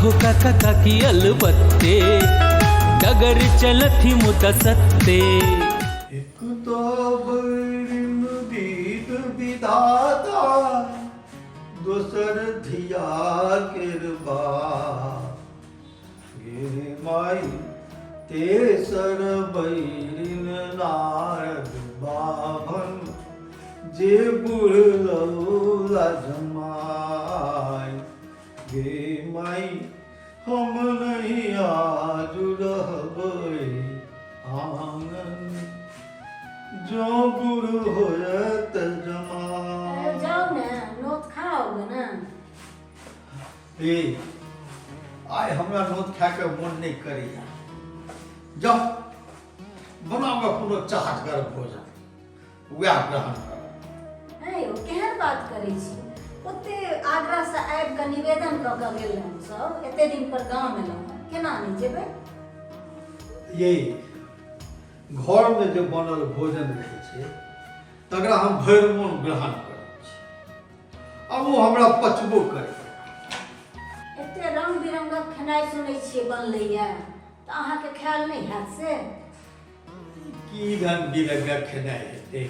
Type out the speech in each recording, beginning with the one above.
हो काका काकी अलबत्ते, डगर चलथि मुदा सत्ते। एक तो बैरिन बीत विधाता, दोसर धिया केर बाप गे माई, तेसर बैरिन नारद बाभन, जे बुढ़ लौला जमाय गे माई, हम नहीं आज रहबै आंगन, जो बुढ़ होयत जमाय। जाउ ने, नोत खाओ ने। ए, आइ हमरा नोत खायके मोन नहि करैया। जाउ, बनाबऽ कोनो चाहतगर भोजन, वएह ग्रहण करब। हे यौ, केहन बात करै छी? ओते आग्रहसँ आबि कऽ निवेदन कऽ कऽ गेल रहौं सब। एते दिन पर गाम एलहुँ हँ, केना नहि जेबै? ये घरमे जे बनल भोजन रहै छै, तकरा हम भरि मोन ग्रहण करै छी। आब ओ हमरा पचबो करैए। एते रंग बिरंगक खेनाइ सुनै छियै बनलैए, तऽ अहाँके खायल नहि हैत से? की रंग बिरंगक खेनाइ हेतै?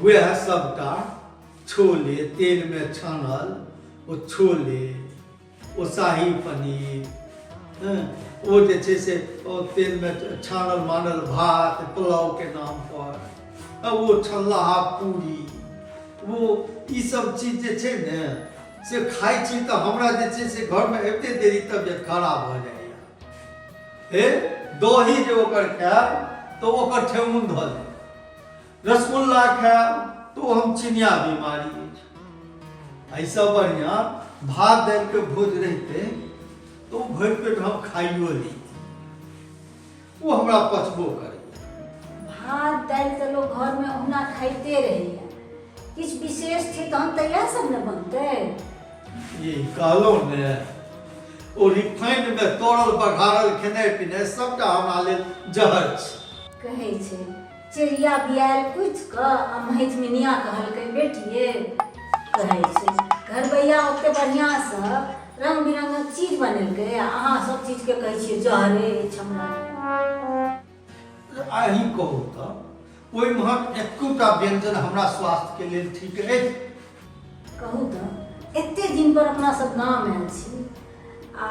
वएह सबटा छोले, तेलमे छानल ओ छोले, ओ शाही पनीर, हँ, ओ जे छै से ओ तेलमे छानल मानल भात पुलावके नामपर, आ ओ छनलाहा पूरी, ओ ई सब चीज जे छै ने, से खाइ छी तऽ हमरा जे छै से घरमे अबिते देरी तबियत खराब भऽ जाइए। हे, दही जे ओकर खायब तऽ ओकर ठेहुन धऽ लेब, रसगुल्ला खायब तऽ ओ हम चिनिया बीमारी अछि। एहिसँ बढ़िआँ भात दालिके भोज रहितै तऽ ओ भरि पेट हम खाइयो लैती, ओ हमरा पचबो करैए। भात दालि तऽ लोक घरमे ओहुना खाइते रहैए, किछु विशेष छै तहन तऽ इएह सब ने बनतै। ई कहलहुँ ने, ओ रिफाइंडमे तरल बघारल खेनाइ पिनाइ सबटा हमरा लेल जहर छै। कहै छै चिड़िया बियायल कुचि कऽ आ महितमिनिया कहलकै बेटिये। कहै छै घरबैया ओते बढ़िआँसँ रंग बिरंगक चीज बनेलकै आ अहाँ सब चीजके कहै छियै जहरे अछि हमरा। अहीं कहू तऽ, ओहिमहक एकोटा व्यंजन हमरा स्वास्थ्यके लेल ठीक अछि? कहू तऽ, एते दिन पर अपना सब गाम आयल छी आ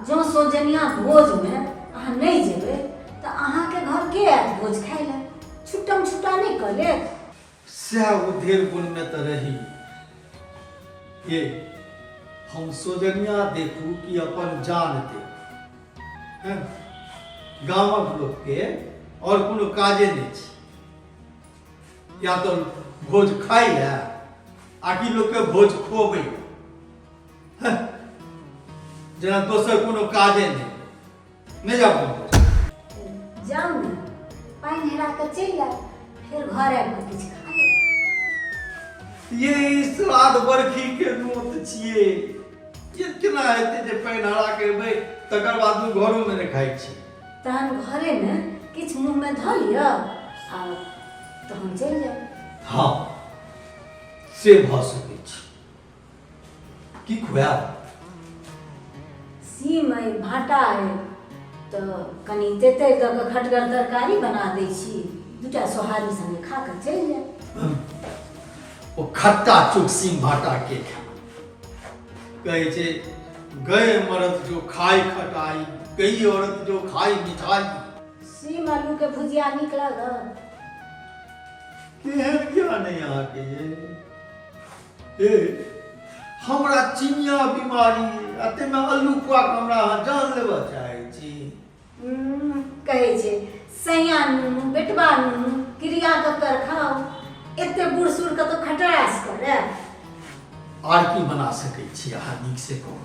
जँ सौजनिया भोजमे अहाँ नहि जेबै तऽ अहाँके घर के आयत भोज खाय लए? छुट्टम छुट्टा नहि कऽ लेत? सएह उधेर गुणमे तऽ रही। ये, हम सौजनिया देखू कि अपन जान देखू? हैं? गामक लोकके आओर कोनो काजे नहि छै, या तऽ भोज खाइए आकि लोकके भोज खुअबैए, हैं? जेना दोसर कोनो काजे नहि। नहि जाउ कोनो। जाउ ने, पानि हेरा कऽ चलि आयब, फेर घर आबि कऽ किछु खा लेब। ये श्राद्ध बरखी के नोत छियै, ये केना हेतै जे पानि हरा के एबै तकर बाद हम घरोमे नहि खाइ छी? तहन घरेमे किछु मुँहमे धऽ लिअ आ तहन चलि जाउ। हँ, से भऽ सकै छै। की खुआयब? सीम अइ, भाँटा अइ, तऽ कनि तेतरि दऽ कऽ खटगर तरकारी बना दै छी, दूटा सोहारी सङ्गे खा कऽ चलि जायब। ओ खट्टा चुक सीम भाँटा के खाय? कहै छै गए मरद जो खाय खटाई, गई औरत जो खाय मिठाई। सीम आलूके भुजिया नीक लागल? केहन ज्ञान अइ अहाँके ये? हे, हमरा चिनिया बीमारी अइ आ ताहिमे अल्लू खुआ कऽ हमरा अहाँ जान लेबऽ चाहै छी? कहै छै सैया नुनू, बेटबा नुनू, क्रिया ककर खाउ। एते बूढ़ सूढ़ कतौ खटरास करे? आर की बना सकै छी अहाँ नीक से कहू।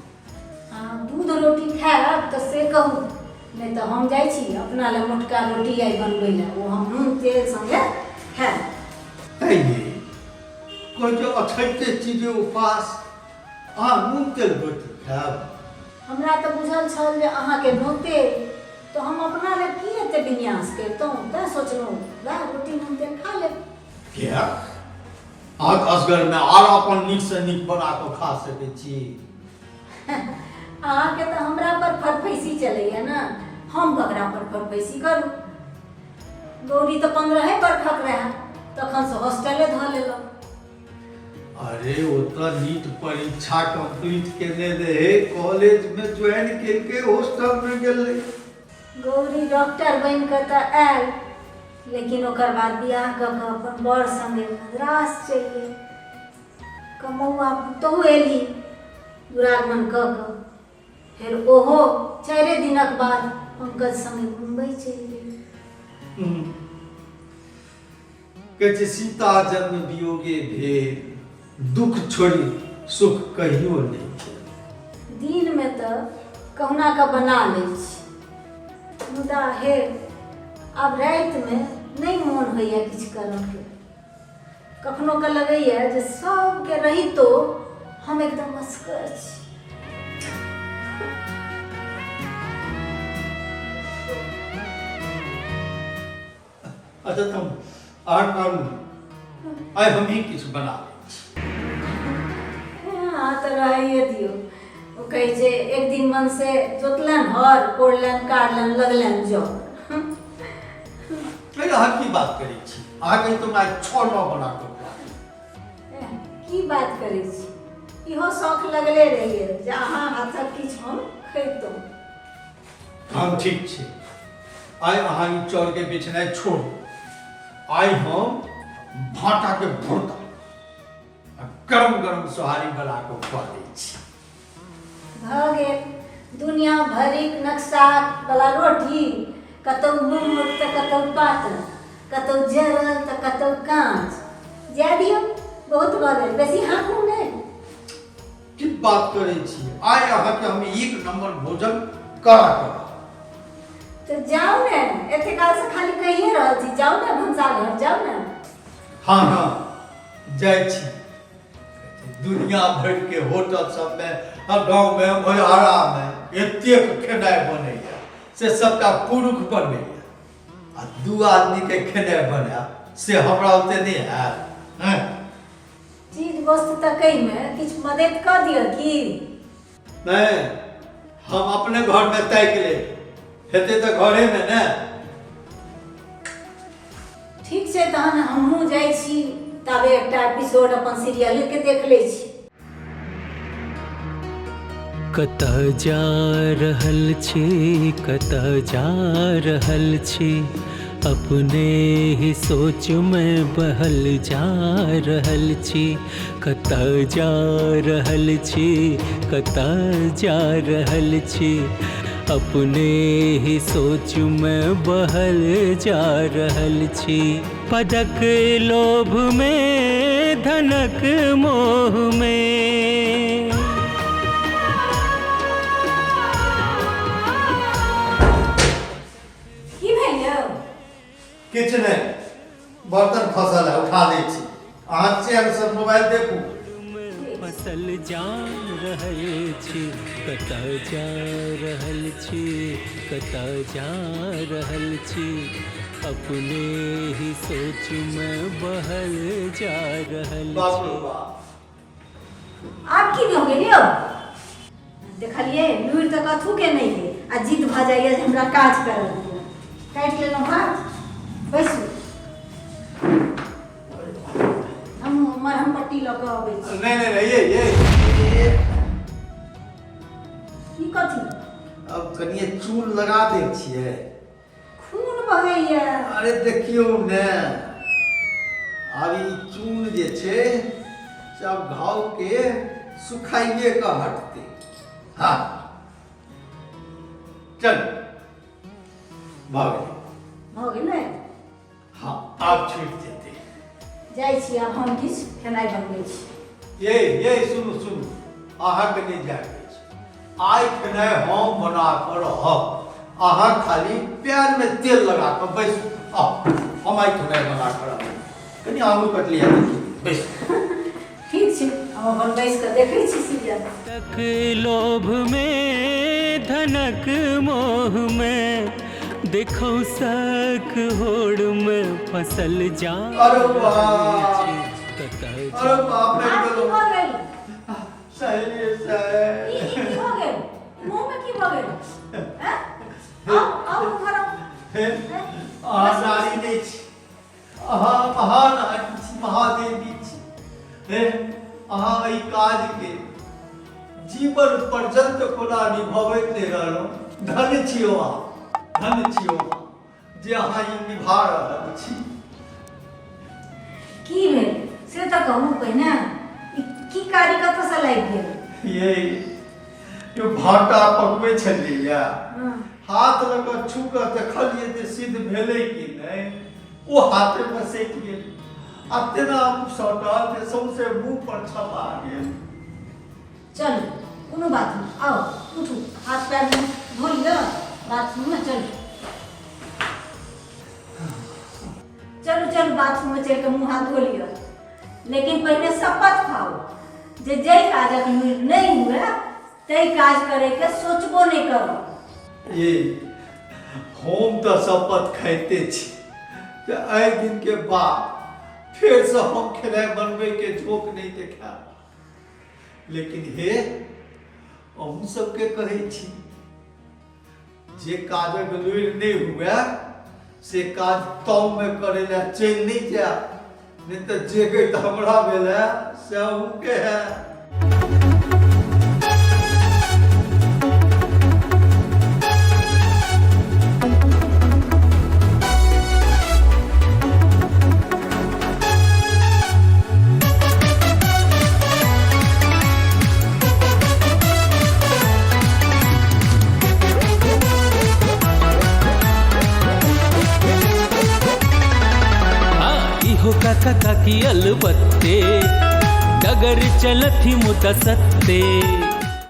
अहाँ दूध रोटी खायब तऽ से कहू, नहि तऽ हम जाइ छी अपना लए मोटका रोटी आइ बनबै लए, ओ हम नून तेल संगे खायब। ऐ ये, कहै छै अछैते चीजे उपास, अहाँ नून तेल रोटी खायब? हमरा तऽ बुझल छल जे अहाँके नोते, तऽ हम अपना लए की एते विन्यास करितहुँ, तैँ सोचलहुँ वएह रोटी नून तेल खा लेब। किया, अहाँ तऽ असगरमे आर अपन नीकसँ नीक बना कऽ खा सकै छी। अहाँके तऽ हमरा पर फरफैसी चलैया ने, हम ककरा पर फरफैसी करू? गौरी तऽ 15 बरखक रहए तखनसँ हॉस्टले धऽ लेलक। अरे ओ तऽ नीट परीक्षा कंप्लीट केने रहे, कॉलेज में ज्वाइन केलकै, हॉस्टल में गेलै। गौरी डॉक्टर बनि कऽ तऽ आयल, लेकिन ओकर बाद बियाह कऽ कऽ अपन बर संगे मद्रास चलि गेल। कमौआ पुतहु एली दुरागमन कऽ कऽ, फेर ओहो 4 दिनक बाद पंकज संगे मुम्बई चलि गेल। कहै छै सीता जन्म वियोगे भेल, दुख छोड़ि सुख कहियो नहि भेल। दिनमे तऽ कहुना कऽ बना लै छी, मुदा हे आब रातिमे नहि मोन होइए किछु करऽके। कखनो कऽ लगैए जे सबके रहितो हम एकदम असगर छी। अच्छा तुम अहाँ करू, आइ हम ही किछु बना लै छी। अहाँ तऽ रहैए दियौ। ओ कहै छै एक दिन मन से जोतलनि हर, कोड़लनि, काटलनि, लगलनि जौ। अरे अहाँ की बात करै छी, अहाँ कही तो आइ 6 नौ बना कऽ खुआ देब। की बात करै छी, इहो शौख लगले रहैए जे अहाँ हाथक किछु हम खैतहुँ। हम ठीक छी, आइ अहाँ ई चाउरके बेचनाइ छोड़ू, आइ हम भाटाके भुरता आ गरम गरम सोहारी बना कऽ खुआ दै छी। भऽ गेल दुनिया भरिक नक्शा वाला रोटी, कतौ मोट तऽ कतौ पातर, कतौ जरल तऽ कतौ काँच। जाय दियौ, बहुत भऽ गेल, बेसी हाँकू नहि। की बात करै छी, आइ अहाँके हम एक नंबर भोजन करा कऽ रहब। तऽ जाउ ने, एते कालसँ खाली कहिए रहल छी, जाउ ने भनसाघर जाउ ने। हँ हँ जाइ छी। दुनिया भरिके होटल सबमे आ गाँवमे ओहियारामे एतेक खेनाइ बनैया से सबटा पुरुष बनैया, आ 2 आदमीके खेनाइ बनायब से हमरा ओते नहि हैत। हँ चीज वस्तु तकैमे किछु मदति कऽ दिअ की? नहि, हम अपने घरमे ताकि लेब, हेतै तऽ घरेमे ने। ठीक छै, तहन हमहूँ जाइ छी, ताबे एकटा एपिसोड अपन सीरियलके देख लै छी। कतऽ जा रहल छी, कतऽ जा रहल छी, अपने ही सोच में बहल जा रहल छी। कतऽ जा रहल छी, कतऽ जा रहल छी, अपने ही सोच में बहल जा रहल छी। पदक लोभ में, धनक मोह में। की भेल यौ? किछु नहि, बर्तन खसल है, उठा लै छी। अहाँ चैन से मोबाइल देखू। फसल जा रहल छी, कतऽ जा रहल छी, कतऽ जा रहल छी, अपने ही सोच में बहल जा रहल बाप रे छी। बाप। आब की भऽ गेल यौ? देखलियै लूरि तऽ कथू के नहि है, आ जिद भऽ जाइए जे हमरा काज करऽ दिअ। काटि लेलहुँ हाथ, बैसू, हम मरहम पट्टी लऽ कऽ अबै छी। नहीं नहीं नहीं, ये ई कथी? अब कनिए चून लगा दै छियै। खून बहैया। अरे देखियौ ने, आब ई चून जे छै से आब घाव के सुखाइए कऽ हटतै। हाँ चल भऽ गेलै। भऽ गेलै? हाँ आब छूटि जेतै। जाइ छी आब हम किछु खेनाइ बनबै छी। ये ये सुनू सुनू, अहाँके नहि जायके अछि, आइ खेनाइ हम बना कऽ रहब, अहाँ खाली पैरमे तेल लगा कऽ बैसू। आउ, हम आइ खेनाइ बना कऽ रहब। कनि आङुर कटलियै, बैसू। ठीक छै, हम अपन बैस कऽ देखै छी सीरियल। तक लोभ में, धनक मोह में, देखो सक होड़ में फसल जा। अरे बाप, कतऽ अरे बाप रे, आब की भऽ गेल? सहेली साहेब। ई की भऽ गेल? जीवन पर्यन्त कोना निभबैत नहि रहलहुँ। धन्य छी अहाँ, धन्य छी अहाँ जे अहाँ ई निभा रहल छी। की भेल से तऽ कहू पहिने, ई की कारी कतऽसँ लागि गेल? ये यो भाटा पकबै छलियै, हाथ लऽ कऽ छू कऽ देखलियै जे सिद्ध भेलै कि नहि, ओ हाथेमे सटि गेल आ तेना सटल जे सौंसे मुँह पर छपा गेल। चलू, कोनो बात नहि, आउ उठू, हाथ पैर मुँह धो लिअ, बाथरूममे चलू। चलू चलू, बाथरूममे चलि कऽ मुँह हाथ धो लिअ, लेकिन पहिने शपथ खाउ जे जाहि काजक लूरि नहि हुए ताहि काज करैके सोचबो नहि करू। ये हम तऽ शपथ खाइते छी जे एहि दिनके बाद फेरसँ हम खेनाइ बनबैके झोंक नहि देखायब, लेकिन हे अहूँ सबके कहै छी जे काजक लूरि नहि हुए से काज ताउमे करै लए चलि नहि जायब, नहि तऽ जे गति हमरा भेल है से अहूँके है। इहो काका काकी अलबत्ते, डगर चलथि मुदा सत्ते।